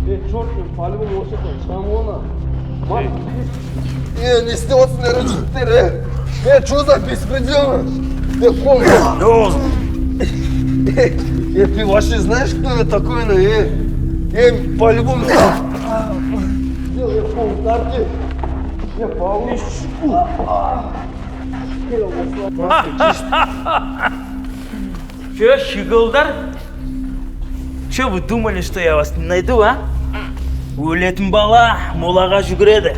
Ей, черт, мен по-любому осы жақтан шығамын ғой ана. Е, не істеп отырсыңдар, е, жігіттер, е? Е, что за беспредел? Е, қол. Е, ты вообще знаешь, кто я такой, на, е? Е, по-любому. Е, қол, тарти. Е, по-любому. Че, щеголдар? Че, вы думали, что я вас не найду, а? Өлетін бала молаға жүгіреді.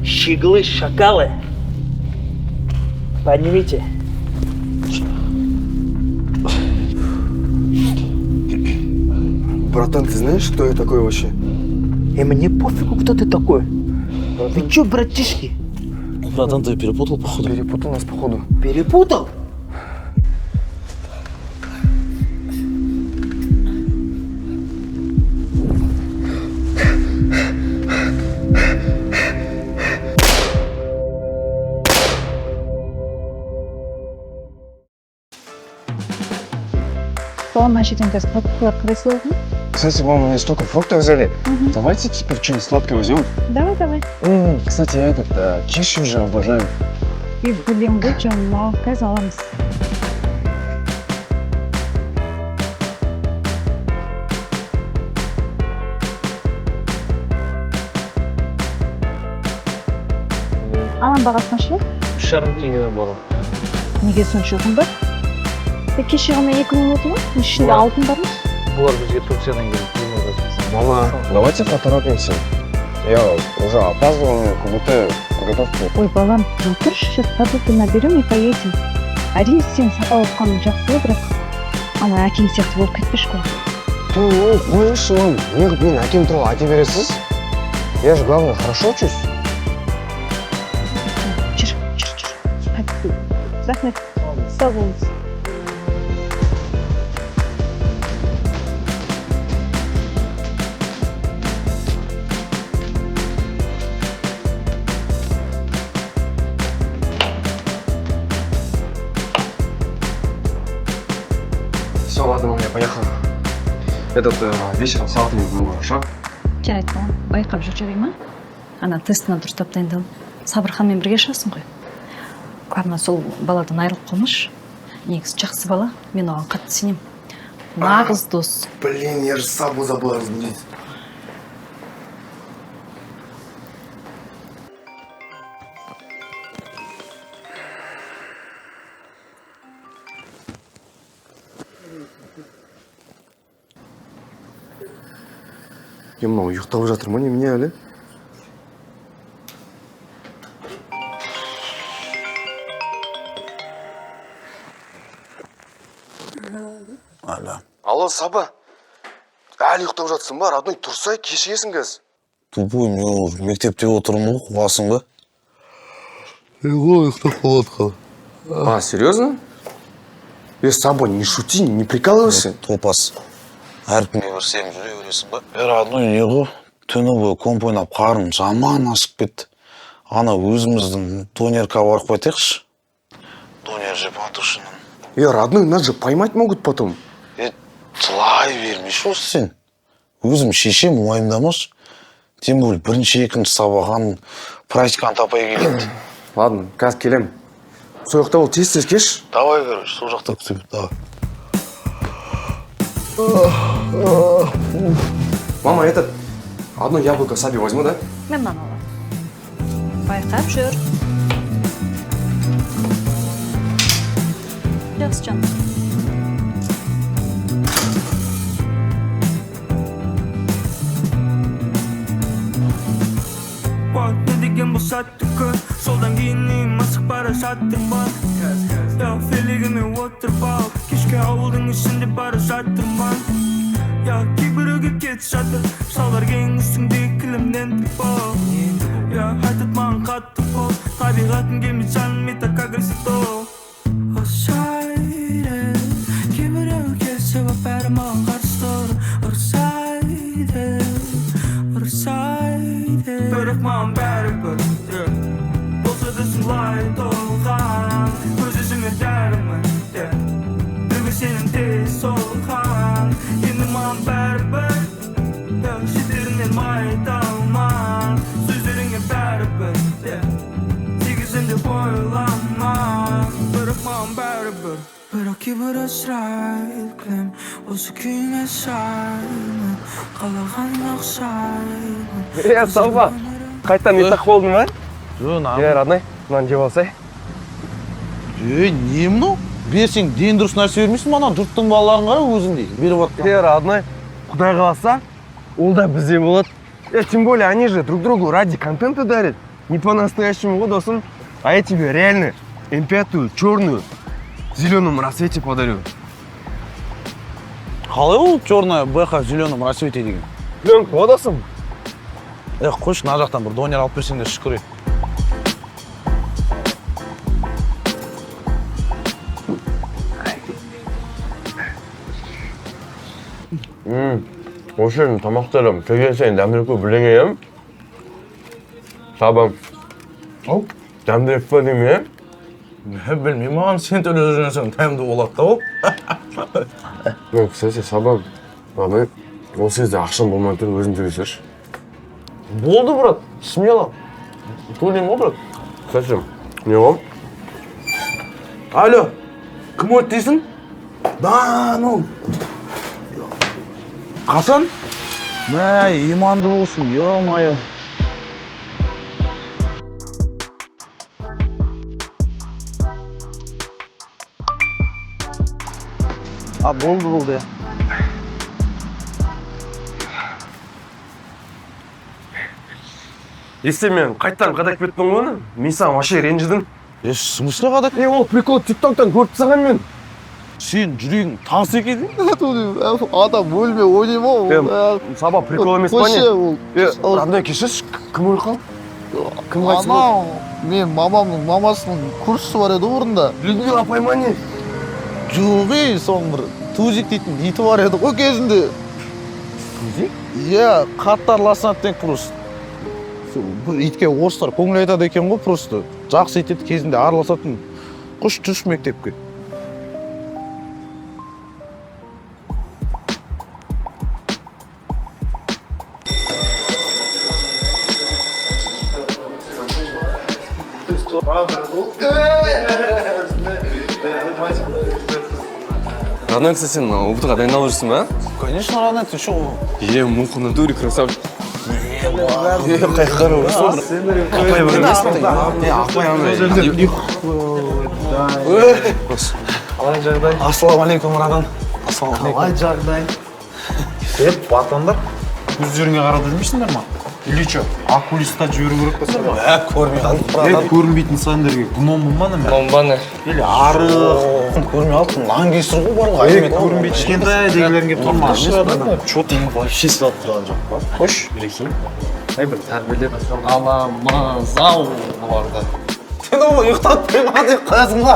Щеглы, шакалы. Поднимите. Братан, ты знаешь, кто я такой вообще? И мне пофигу, кто ты такой. Вы че, братишки? Братан, ты перепутал, походу. Перепутал нас, походу. Перепутал? Балам, мына жерден қазір продуктылар қалай салатын? Кстати, мама, мне столько фруктов взяли. Давайте теперь что-нибудь сладкое возьмем. Давай, давай. Кстати, я этот кишу же обожаю. И білемін ғой, жаным ау, қазір аламыз. Алан, бағасы қанша? 3,5 теңгеден баға. Неге сонша қымбат? Е, кеше ғана 2000 отыр ғой, ішінде алтын бар ма? Бұлар бізге Турциядан келіп. Мама, давайте поторопимся. Я уже опаздывал, как будто подготовку. Ой, балам, тұра тұршы, сейчас продукты наберем и поедем. Әрине, сен сапалы оқығаның жақсы ғой, бірақ ана әкең сияқты болып кетпеші ғой. Ну, қойыңызшы, мам. Неғып мен әкем туралы айта бересіз? Я же, главное, хорошо учусь. Жүр, жүр, жүр. Қайтып. Рахмет, сау болыңыз. Все, ладно, мам, я поехал. Этот вечером с Алтами будем, хорошо? Жарайды, балам, байқап жүр, жарай ма? Ана тестіне дұрыстап дайындал. Сабырханмен бірге шығасың ғой. Главное, сол баладан айырылып қалмашы. Негізі жақсы бала, мен оған қатты сенемін. Нағыз дос. Блин, я же Сабу забыл разбудить. Е, мынау ұйықтап жатыр ма, немене әлі? Алло. Алло, Саба. Әлі ұйықтап жатсың ба? Родной, тұрсай, кешігесің қазір. Тупой, мен уже мектепте отырмын ғой, қуасың ба? Ұйықтап қалады. А, серьезно? Е, Саба, не шути, не прикалывайся. Топас. Әркімге бір сен жүре бересің ба? Е, родной, не ғой? Түні бойы комп ойнап қарным жаман ашып кетті. Ана өзіміздің донерка барып қайтайықшы. Донер жеп атушының. Е, родной, нас же поймать могут потом. Е, жылай бермеші осы сен. Өзім шешем, уайымдамашы. Тем более бірінші, екінші сабағын практикант апай келеді. Ладно, қазір келем. Сол жақта бол, тез тез келші. Давай, короче, сол жақта күтемін, давай. Мама, этот, одно яблоко Сабе возьму, да? Мен мынаны аламын. Байқап жүр. Жақсы, жаным. Не деген бұл сәтті күн? Жолдан кейін үйім асық бара жатырмын. Я, велигіме отырып алып, кешке ауылдың ішінде бара жатырмын. Я, кейбіреуге кетіп жатыр шалбар кең, үстіңдегі кілемнен типа. Я, айтады маған қатты бол, табиғатың келмей, жаным, и так агрессивті. Кейбіреу келсе, бәрі маған қарсы тұр. Ұрсайды, ұрсайды, бірақ маған бәрібір, yeah. Болса да солай толған көз жүзіңе дәрімін, yeah. Біреуге сенің тез солған. Енді маған бәрібір. Кейбір ысырайып кілем осы күйіме саймын, қалағанға ұқсаймын. Е, Саба, қайтадан ұйықтап болдың ба? Жо. Е, родной, мынаны жеп алсай. Е, не мынау? Берсең, ден дұрыс нәрсе бермейсің, ана жұрттың балаларын қара, өзіңдей беріп жатқан. Е, родной, құдай қаласа, ол да бізде болады. Е, тем более они же друг другу ради контента дарят. Не по-настоящему ғой, досым. А я тебе реально М5 черную в зеленом рассвете подарю. Қалай ол черная бэха в зеленом рассвете деген? Пленка ғой, досым. Е, қойшы, мына жақтан бір донер алып берсең де шүкір ет. Осы жердің тамақтары келген сайын дәмдірек болып бірдеңе, иә? Сабам. Ау. Дәмдірек па деймін, иә? Білмеймін, маған сен төлеп жүрсең, дәмді болады да ол. Ну, кстати, Сабам, родной, осы кезде ақшам болмай тұр, өзің төлей салшы. Болды, брат, смело. Төлеймін ғой, брат. Кстати, не ғой? Алло, кім өлді дейсің? Да, ну. Қашан? Мә, иманды болсын, ё-моё. А, болды, болды. Есте, мен қайтадан қадап кеттім ғой оны. Мен саған вообще ренжідім. Е, в смысле қадап? Е, ол прикол тиктоктан көріп тастаған мен. Сен жүрегің тас екен. Адам өлмей ойнай ма ол? Саба, прикол емес па не? Қойшы ол. Е, родной, кешірші, кім өліп қалды? Кім қайтыс болды? Анау мен мамамның мамасының курсысы бар еді ғой бұрында. Людмила апай ма, не? Жоқ, ей, соның бір Тузик дейтін иті бар еді ғой кезінде. Тузик? Иә, қатты араласады екен просто. Сол бір итке орыстар көңіл айтады екен ғой просто. Жақсы ит еді кезінде, араласатын. Қош, жүрші мектепке. Родной, кстати, сен ҰБТ-ға дайындалып жүрсің ба? Конечно, родной, ты что? Е, муха, натуре красавчик. Е, қай қарап жүрсің? Апай бар емес пе? Е, апай андай. Ассалаумағалейкум, братан. Ассалаумағалейкум. Е, батандар, өздеріңе қарап жүрмейсіңдер ма? Или че, окулиста жіберу керек па сендер? Ә, көрмей қалдық, Е, братан. көрінбейтін сендерге гноммын ба, неме? Бомбаны. Или арық? Көрмей қалдық, лаңкестер ғой барлығы. Е, көрінбейді, кішкентай дегілерің келіп тұр ма? Че ты вообще сыйлап тұрған жоқ па? Қойшы. Аламыз ау бұларды. Сен оны ұйықтатпай ма деп қоясың ба?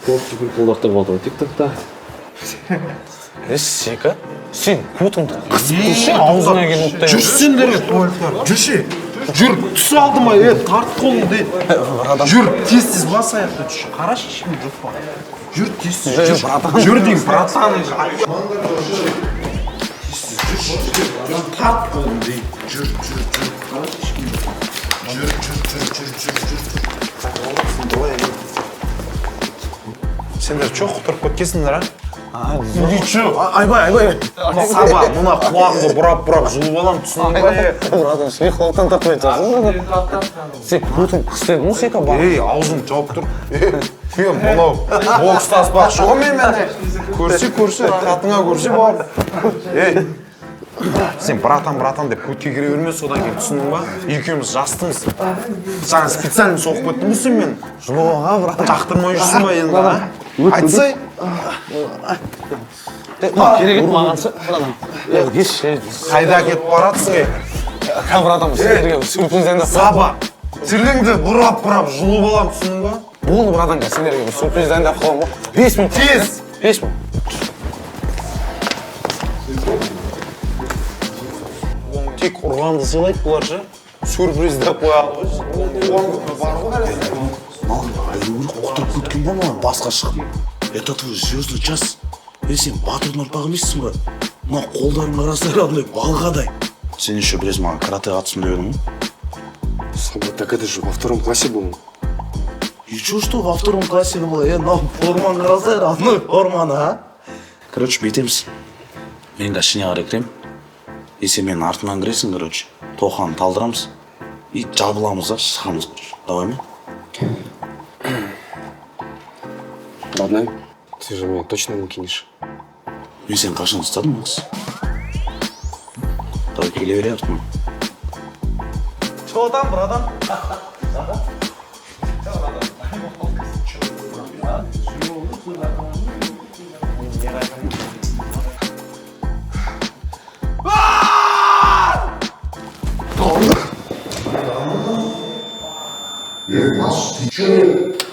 Көп приколдар болды ғой тиктокта. Е, Сека, сен көтіңді қысып тұрсың, аузыңа келіп ұйықтай. Жүрсеңдер, туалеттар, жүрші. Жүр, түс алдыма, е, тарт қолыңды. Жүр, тез тез бас аяқты түш. Қарашы, ешкім жоқ па? Жүр, тез тез, жүр. Жүр деймін, братан. Тез тез жүрші. Тарт қолыңды, жүр, жүр, жүр. Қарашы, ешкім жоқ па? Жүр, жүр, жүр, жүр, жүр, жүр. Сендер че, құтырып кеткенсіңдер, а? Или че? Айбай, айбай. Саба, мына құлағыңды бұрап бұрап жұлып аламын, түсіндің ба, е? Братан, ұйықтаудан тартпай тұрсың. Сен көтің қыс дедің ғой, Сека, бар. Ей, аузыңды жауып тұр. Е, мынау бокстаспақшы ғой менімен. Көрсе, көрсе, қатыңа көрсе, бауыр. Ей, сен братан, братан деп көтке кіре берме содан кейін, түсіндің ба? Екеуміз жастымыз. Саған специально соғып кеттім ғой сен мен. Жоқ, а, братан. Жақтырмай жүрсің ба енді, а? Айтсай. Мынау керек еді маған ше, братан. Е, еш, Қайда кетіп баратсың, ей? Братан, сендерге сюрприз дайындап Саба, тіліңді бұрап бұрап жұлып аламын, түсіндің ба? Болды, братан, сендерге бір сюрприз дайындап қойғанмын ғой. 5 минут. Тез! 5 минут. Тек ұрғанды сыйлайды бұлар ше. Сюрприз деп қояды ғой. Туған күні бар ғой әлі. Құтырып кеткен ба маған басқа шығып? Это твой звездный час. Е, сен батырдың ұрпағы емессің ба? Мына қолдарың қарасай, андай балғадай. Сен еще білесің, маған каратэ қатысым деп едің ғой. Саба, так это же во втором классе было. И чё, что во втором классе было? Е, мынау форманы қарасай, родной, форманы, а? Короче, бүйтеміз. Мен қазір ішіне қарай кіремін. И сен менің артымнан кіресің, короче. Тоқаны талдырамыз. И жабыламыз да, шығамыз, короче. Давай ма? Родной, ты же меня точно не кинешь. Мен сені қашан ұстадым, Макс? Давай, келе бере артымнан. Че там, братан?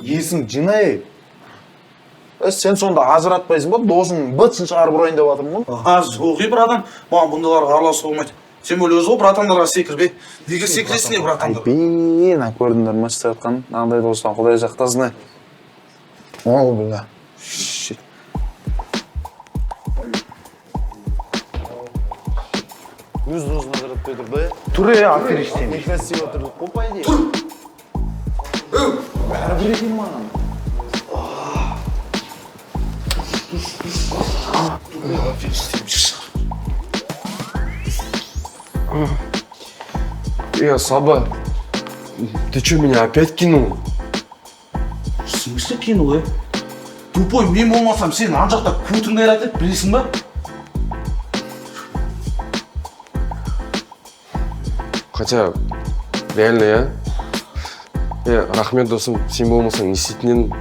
Есің жинай. Е, сен сонда ажыратпайсың ба? Досыңның бытшын шығарып ұрайын деп жатырмын ғой. А, жоқ, ей, братан, маған бұндайларға араласуға болмайды. Сен бөле өзі ғой, братандарға секірбе. Неге секіресің, ей, братандар? Айбей, көрдіңдер ма істеп жатқанын? Мынандай достан құдай сақтасын, ей. О, бля. Shit. Өз досын ажыратпай тұр да. Тұр, ей, аферист сен. Некрасиво тұрдық қой, по идее. Тұр! Бәрібір екен маған. Саба, ты что, меня опять кинул? В смысле кинул, е? Тупой, мен болмасам, сен ана жақта көтіңді қайрат еді, білесің ба? Хотя, реально, я... Рахмет, досым, сен болмасаң не істейтін едім?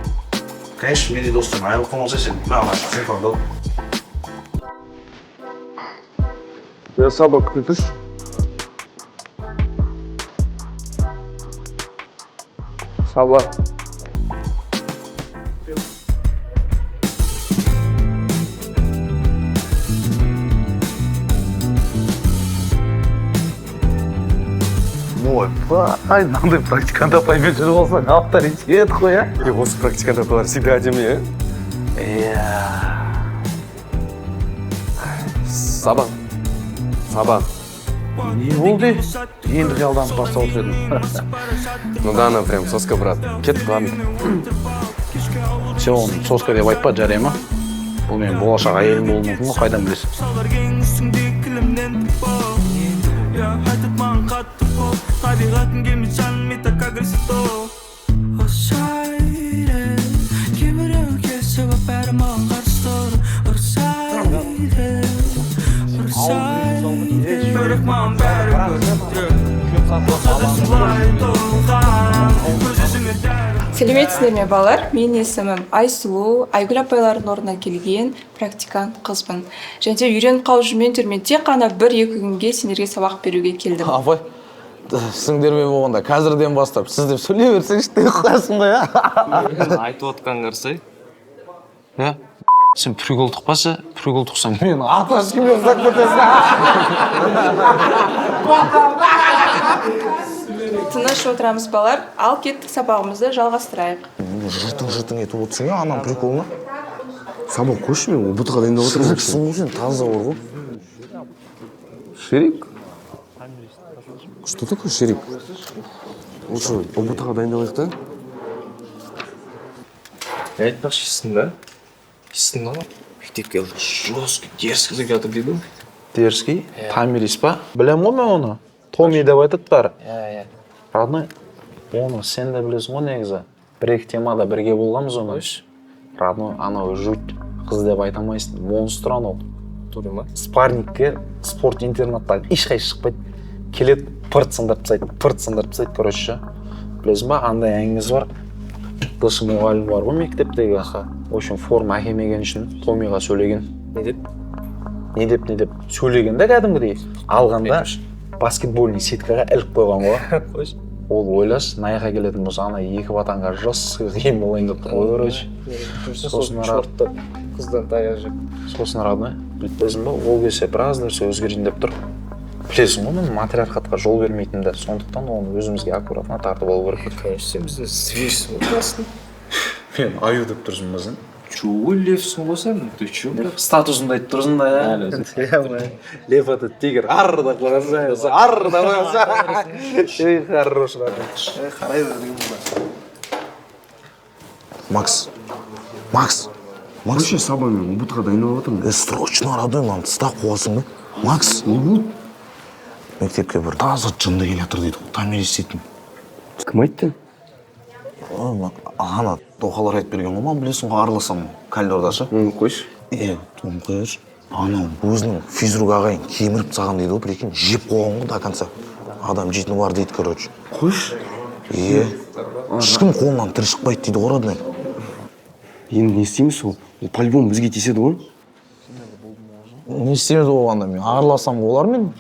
Конечно, мен де достарым айырылып қалмаса сен, маған телефонды ал. Я, Саба, күтіш. Саба. Ой, мынандай практикант апаймен жүріп алсаң, авторитет қой, а? Е, осы практикант апайлар всегда әдемі, е? Иә. Саба. Саба. Не болды? Енді қиялданып бастап отыр едім. Ну да, она прям соска, брат. Кеттік, ладно. Сен оны соска деп айтпа, жарай ма? Бұл менің болашақ әйелім болуы мүмкін ғой, қайдан білесің? Шалбар кең үстіңде кілемнен бол. Я айтады маған қатты бол. Табиғатың келмей жаным и так агрессивті. Ұрсайды, кейбіреу кесіп бәрі маған қарсы тұр. Ұрсайды, ұрсайды. Бірақ маған бәрібір. Болса да солай толған. Көз жүзіңе дәрі. Сәлеметсіздер ме, балалар? Менің есімім Айсұлу, Айгүл апайлардың орнына келген практикант қызбын. Және де үйреніп қалып жүрмеңдер, мен тек қана 1-2 күнге сендерге сабақ беруге келдім. Апай, сіңдермен болғанда қазірден бастап сіз деп сөйлей берсеңші деп қоясың ғой, а? Айтып отқан қарасай. Иә? Сен прикол тұқпашы, прикол тұқсаң Мен аташ кімге ұстап кетесің? Тыныш отырамыз, балалар. Ал кеттік, сабағымызды жалғастырайық. Жыртың-жыртың етіп отырсың, иә, ананың приколына. Саба, қойшы, мен ҰБТ-ға дайындап отырмын. Шіріксің ғой сен, таза бар ғой. Ширик? Что такое ширик? Лучше ҰБТ-ға дайындалайық та. Айтпақшы, естің да? Естің ба? Мектепке жесткий, дерзкий келатыр дейді ғой. Дерзкий? Томирис па? Білем ғой мен оны. Томи деп айтады бәрі. Иә, иә. Родной, оны сен де білесің ғой негізі. Бір-екі темада бірге болғанбыз оны. Родной, анау жуть қыз деп айта алмайсың. Монстр анау. Тура ма? Спаррингке спорт интернаттан ешқайсы шықпайды. Келеді, пырт сындырып тастайды, пырт сындырып тастайды, короче. Білесің ба, андай әңгімесі бар. Дысы мұғалім бар ғой мектептегі. В общем, форма әкелмеген үшін Томиға сөйлеген. Не деп? Не деп, не деп сөйлеген да кәдімгідей. Алғанда баскетбольный сеткаға іліп қойған ғой. Қойшы. Ол ойлашы, мына келетін болса, ана екі батанға жестко қиын болайын деп тұр ғой, короче. Сосын шорттап қыздан таяқ жеп. Сосын, родной, білесің ба, ол келсе біраз нәрсе өзгерейін деп тұр. Білесің ғой, мен матриархатқа жол бермейтінімді, сондықтан оны өзімізге аккуратно тартып алу керек. Конечно, сен біздің зверьсің ғой класстың. Мен аю деп тұрсың ба сен? Чего, левсің ғой сен? Ты чё, брат? Статусымды айтып тұрсың да, иә? Лев это тигр, ар деп қойғансың, ар деп қойғансың. Ей, хорош, родной. Қарай. Макс, Макс, Макс. Вообще, Саба, мен ҰБТ-ға дайындалып жатырмын. Е, срочно, родной, мынаны тыста қуасың ба? Макс. Не болды? Мектепке бір таза жынды келе жатыр дейді ғой, Томирис дейтін. Кім айтты? Ана тоқалар айтып берген ғой маған, білесің ғой, араласамын коридорда ше. Қойшы. Е, оны қояйыншы. Анау өзінің физрук ағайын кеміріп тастаған дейді ғой, прикинь, жеп қойған ғой до конца. Адам жейтіні бар дейді, короче. Қойшы. Е, ешкім қолынан тірі шықпайды дейді ғой, родной. Енді не істейміз ол? Ол по-любому бізге тиіседі ғой. Не істейміз болғанда, мен араласамын олармен.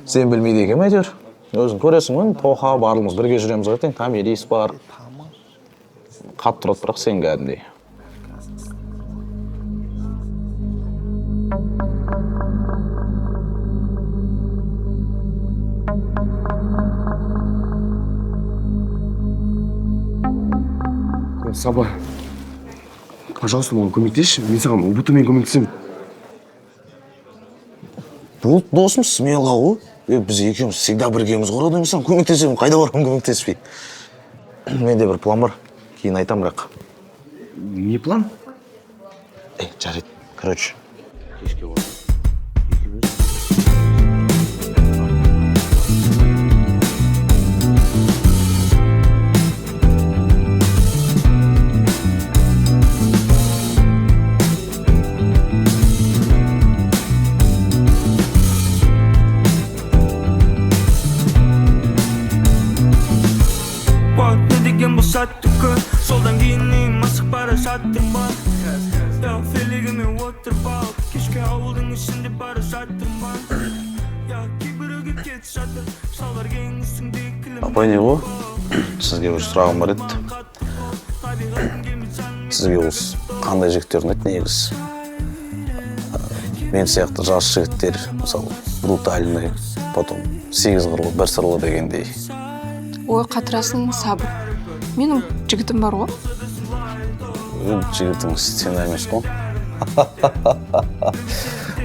Сен білмейді екенмін әйтеуір. Өзің көресің ғой, Тоха, барлығымыз бірге жүреміз ғой ертең. Томирис бар. Қатты тұрады, бірақ сен кәдімгідей. Саба, пожалуйста, маған көмектесші. Мен саған ҰБТ-мен көмектесемін. Болды, досым, смело ғой. Е, біз екеуміз всегда біргеміз ғой, родной, мен саған көмектесемін, қайда барамын көмектеспей. Менде бір план бар, кейін айтамын бірақ. Не план? Е, жарайды, короче. Кешке бар. Вот не деген бұл сәтті күн. Жолдан кейін үйім асық бара жатырмын. Я фелігіме отырып алып, кешке ауылдың ішінде бара жатырмын. Я кейбіреуге кетіп жатыр, шалбар кең үстіңде кілем. Апай, не ғой? Сізге бір сұрағым бар еді. Сізге осы қандай жігіттер ұнайды негізі? Мен сияқты жас жігіттер, мысалы, брутальный, потом сегіз қырлы, бір сырлы дегендей. Ой, қатырасын, Сабыр. Менің жігітім бар ғой. Жігітің стена емес қой.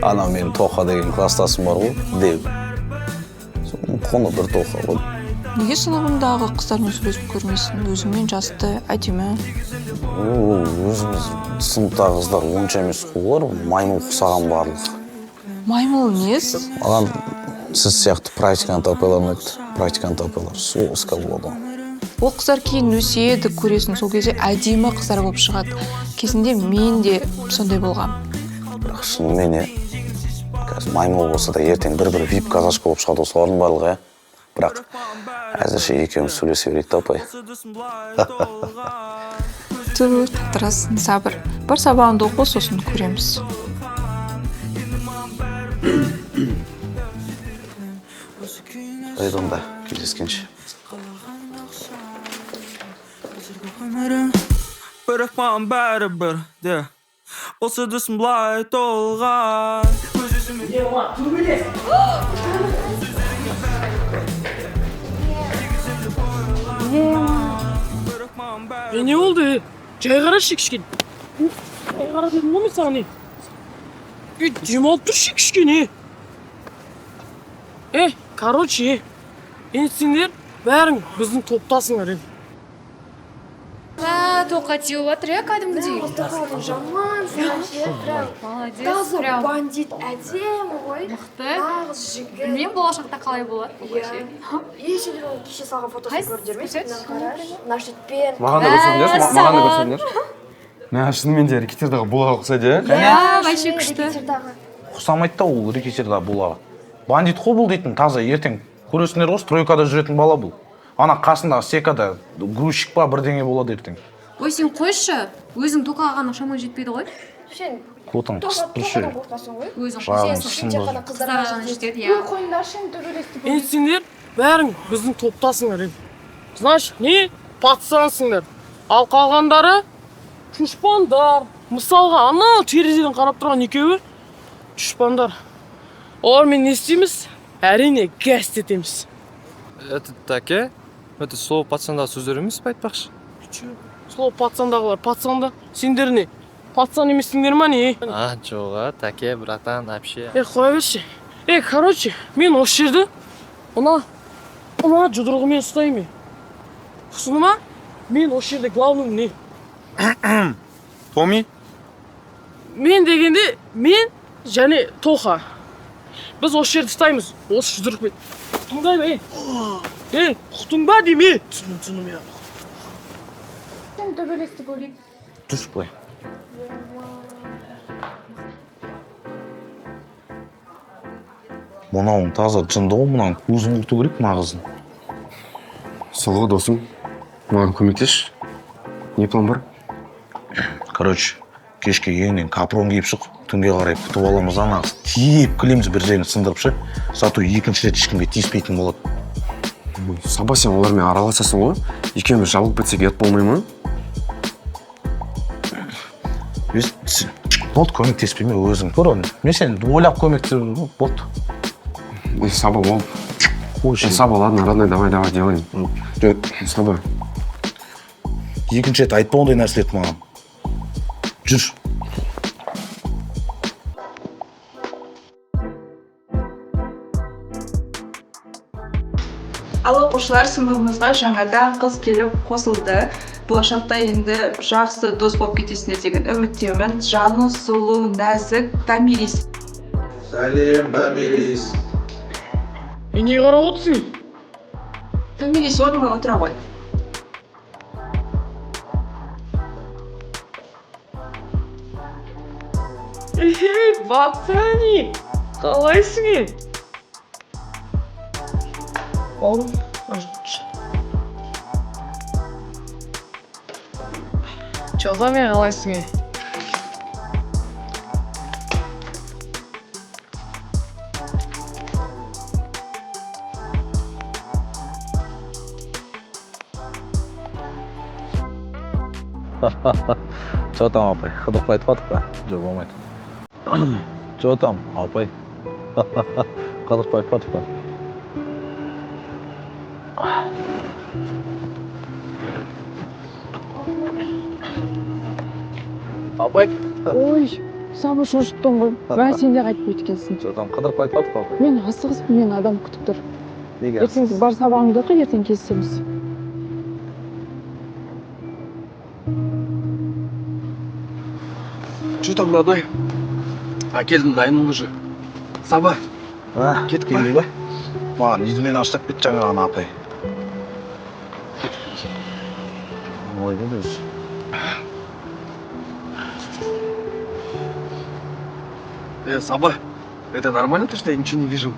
Анау менің Тоха деген класстасым бар ғой, деу. Соның құны бір Тоха ғой. Неге сыныбыңдағы қыздармен сөйлесіп көрмейсің? Өзіңмен жасты, әдемі. Өзіміз сыныптағы қыздар онша емес қой, олар маймыл ұқсаған барлығы. Маймыл несі? Маған сіз сияқты практикант апайлар ұнайды. Практикант апайлар соска болады. Ол қыздар кейін өседі, көресің, сол кезде әдемі қыздар болып шығады. Кезінде мен де сондай болғам. Бірақ шынымен, е, қазір маймыл болса да ертең бір-бір вип казашка болып шығады солардың барлығы, е. Бірақ әзірше екеуміз сөйлесе берейік та, апай. Ту, қатырасын, Сабыр. Бар сабағыңды оқы, сосын көреміз. Жарайды онда, кездескенше. Бірақ маған бәрібір де болса досым былай толған. Өз-өзіме Е, не болды? Е? Жай қарашы кішкене. Жай қара дедім ғой мен саған, е. Е, демалып тұршы кішкене. Е, короче, е. Енді сендер бәрің біздің топтасыңдар, е. Тоқа теуіп жатыр, иә, кәдімгідей. Жаман прям. Молодец, Таза прям. бандит, әдемі ғой. Мықты. Нағыз жігіт. Білмеймін, болашақта қалай болады бұл вообще. Иә, сендер оның кеше салған фотосын Қайсысы? көрдіңдер ме? Көрсетші. Мынаны қарашы. Мына жігітпен. Маған да көрсетіңдерші, маған да көрсетіңдерші. Мә, шынымен де рэкетирдағы Булаға ұқсайды, иә? Иә, вообще күшті. Ұқсамайды да ол рэкетирдағы Булаға. Бандит қой бұл дейтін, таза ертең көресіңдер ғой, стройкада жүретін бала бұл. Ана қасындағы секада грузчик па бірдеңе болады ертең. Ой, сен қойшы, өзің тоқаға ғана шамаң жетпейді ғой. Сен Көтің қысып тұршы. тоқадан қорқасың ғой. Өзің Жағың қорқасың. сынды. Тек қана Қыздарға қыздарға ғана жетеді. жетеді, иә. Ой, қойыңдаршы енді, төбелесті. Енді сендер бәрің біздің топтасыңдар, е. Значит, не пацансыңдар. Ал қалғандары дұшпандар. Мысалға, анау терезеден қарап тұрған екеуі дұшпандар. Олармен не істейміз? Әрине, гәс етеміз. Это таке? Это слово пацандағы сөздер емес пе айтпақшы? Че? Сол пацандағылар, пацанда. Сендер не? Пацан емессіңдер ма не? А, жоқ, а, таке, братан, вообще. Е, қоя берші. Е, короче, мен осы жерде мына жұдырығымен ұстаймын. Түсінді ма? Мен осы жерде главный не? Томи. Мен дегенде мен және Тоха. Біз осы жерді ұстаймыз. Осы жұдырықпен. Ұқтың ба, ей? Ей, ұқтың ба деймін, ей? Түсіндім, түсіндім, иә. Төбелесті көрейік. Түс былай. Мынауың таза жынды ғой, мынаның көзін құрту керек мына қыздың. Сол ғой, досым. Маған көмектесші. Не план бар? Короче, кешке еңнен капрон киіп шық, түнге қарай күтіп аламыз ана қыз. Тепкілейміз бір жерін сындырып ше. Зато екінші рет ешкімге тиіспейтін болады. Саба, сен олармен араласасың ғой. Екеуміз жабылып кетсек ұят болмай ма? Болды, көмектеспейме, өзің көр оны. Мен сен ойлап көмектесіп, болды. Саба, болды. Қойшы. Саба, ладно, родной, давай, давай, делаем. Жоқ, Саба. Екінші рет айтпа ондай нәрселерді маған. Жүр. Ал оқушылар, сыныбымызға жаңадан қыз келіп қосылды. Болашақта енді жақсы дос болып кетесіңдер деген үміттемін. Жаны сұлу, нәзік Томирис. Сәлем, Томирис. Неге қарап отырсың? Томирис, орныңа отыра ғой. Эй, Батани, қалайсың, ей? Бауырым, Че там, ей, қалайсың, ей? Че там, апай, қыдырып қайтып жатық па? Жоқ, болмайды. Че там, апай? Қыдырып қайтып жатық па? Апай. Ой, Саба, шошыттың ғой. Мә, сен де қайтып кеткенсің. Че там, қыдырып қайтып жатық па, апай? Мен асығыспын, мен адам күтіп тұр. Неге? Ертең бар сабағыңды оқы, ертең кездесеміз. Че там, родной? Әкелдім, дайынмын уже. Саба, кеттік па? Ба? Маған үйдімен аштап кетті жаңа ғана апай. Ой, не өзі. Саба, это нормально то, что я ничего не вижу?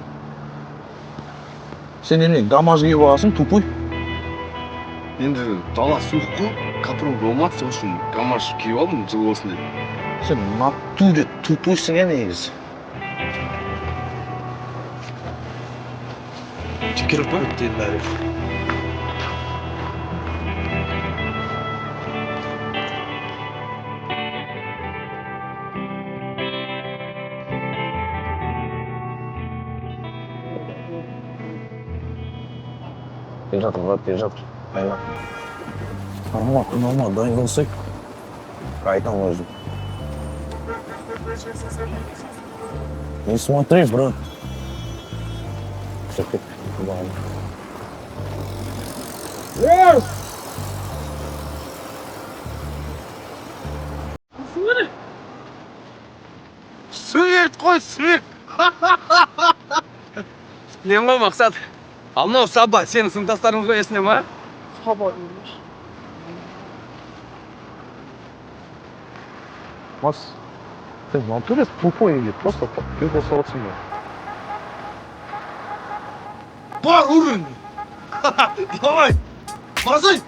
Сен немене, гамаш киіп алғансың, тупой? Енді дала суық қой, капрон болмады, сол үшін гамаш киіп алдым, жылы болсын деп. Сен в натуре тупойсың, ә, негізі. Керек па? Келе жатыр, брат, келе жатыр. Айна. Арма, күн алма, дайын болсай. Айтамын өзім. Не смотри, брат. Свет қой, свет! Білем ғой, Мақсат. Ал мынау Саба, сенің сыныптастарың ғой, есіңде ма? Саба деймін. Макс, ты в натуре тупой или просто пил отырсың ба? Бар, уровень! Давай! Базай!